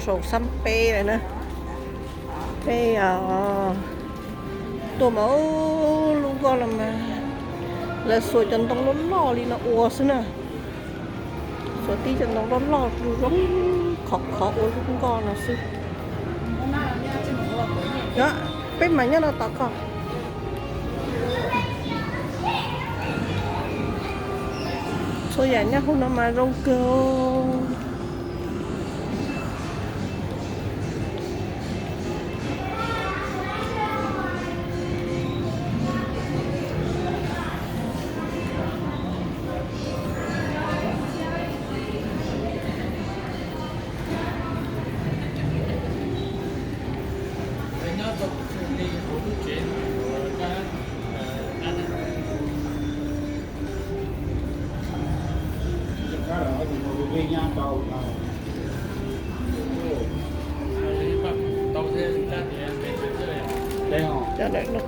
Saum xab peb lawm na, peb tuaj mas lub nkoj no mas lawv xuas cov ntoo loj loj li no ua xwb na. Xuas tib cov ntoo loj loj zoo zoo khov khov ua lub nkoj no xwb. Peb mam nyob no tos koj. Txhua yam nyob hauv no mas zoo kawg.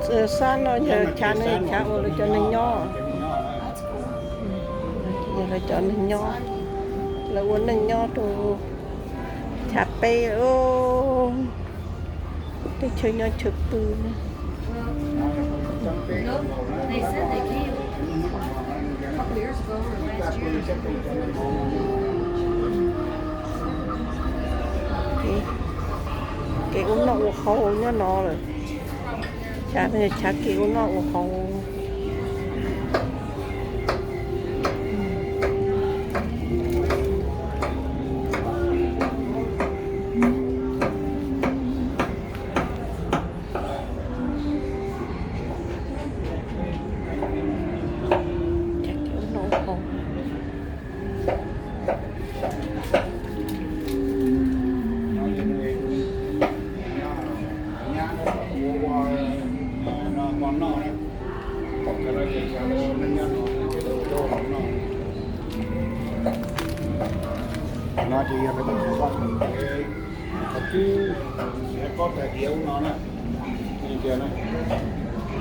Cov sab no yog chav, chav uas lawv cov neeg nyob, yog lawv cov neeg nyob, lawv ua neej nyob rau chav peb, teb chaws nyob chaw pw. Kev ua noj ua haus nyob no lawm. Chav, chav kev ua noj ua haus. No ces yog lawv tus qhov cub, qhov cub xiav pob tais diav ub no na. Tias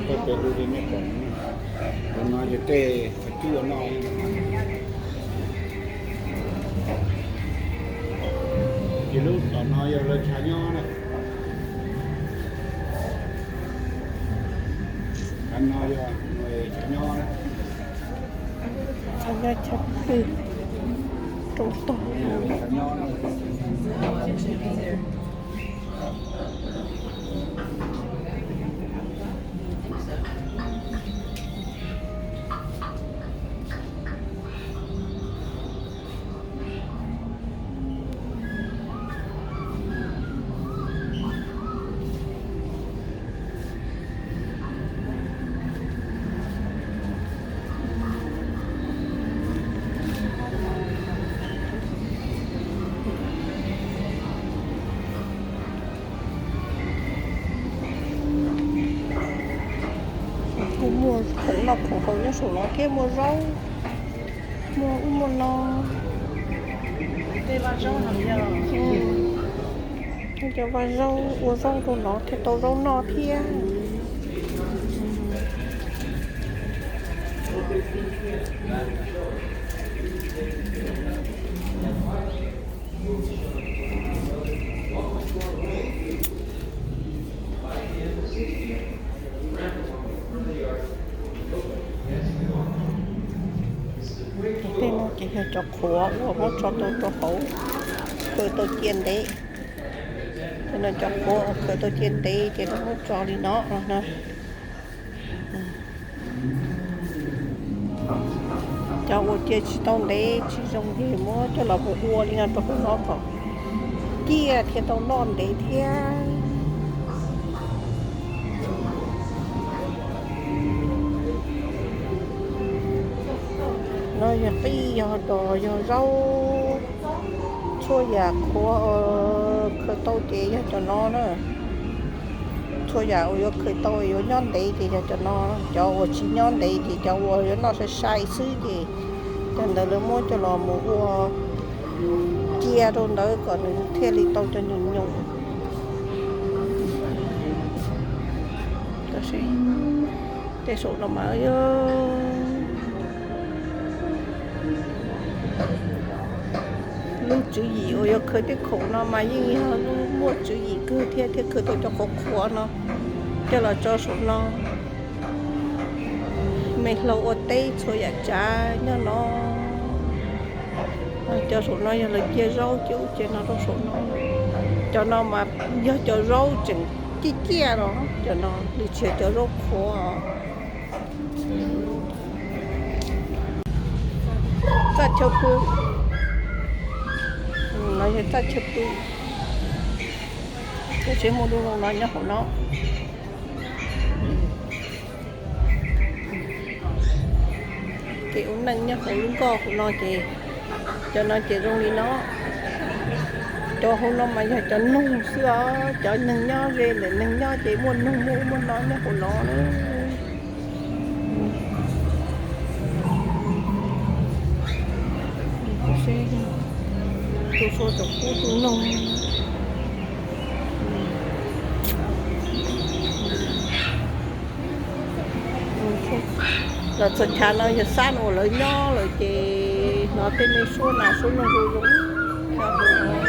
tuaj pem lub li nej pom, tus no ces tej qhov cub ua noj. Ces lub tom no yog lawv chav nyob na. Chav no yog chav nyob na. Chav nyob chav pw rau tog. Kuj muaj khoom noj khoom haus nyob saum no thiab, muaj zaub, muaj ub muaj no. Cov vaj zaub, ua zaub rau no thiaj tau zaub noj thiab. Tej no ces yog cov qhuav uas muab tso tau rau hauv, khaws tau cia ntev. Tej no cov qhuav uas khaws tau cia ntev ces lawv muab tso li no no na. Cov uas cia tsis tau ntev tsis zoo ces muab coj los mus ua li no rau hauv no kom ciaj thiaj tau noj ntev thiab. No yog qij, yog dos, yog zaub, txhua yam qhuav khaws tau ces yog cov no na. Txhua yam uas yuav khaws tau yuav nyob ntev ces yog cov no. Cov uas tsis nyob ntev ces cov uas yuav noj sai sai xwb ces cov ntawd lawv muab coj los mus ua cia rau ntawd kom nws thiaj li tau cov nyoos nyoos. Tej saum no mas yog Lub tswv yim uas yuav khaws tej khoom no mas yeej yog lub muaj tswv yim kawg thiab, thiaj khaws tau cov qhuav qhuav no coj los tso saum no. Me hlau ua teb txhua yam tsav nyob no. Cov saum no yog lawv cia zaub ces ub ces no rau saum no. Cov no mas yog cov zaub tseem ciaj ciaj no, cov no nws tsis yog cov zaub qhuav. Txaj chaw pw, no yog txaj chaw pw. Cov tsev muaj lub no nyob hauv no. Kev ua neej nyob hauv lub nkoj hauv no ces, cov no ces zoo li no. Cov hauv no mas yog cov noog xwb os, cov neeg nyob ze ntawm neeg nyob ces muaj noog muaj ub muaj no nyob hauv no na. Tus sau tseem pub tus noog. Los txog chav no yog xab uas lawv nyob lawm ces hnov tej me suab nas suab noog zoo zoo nyob hauv no.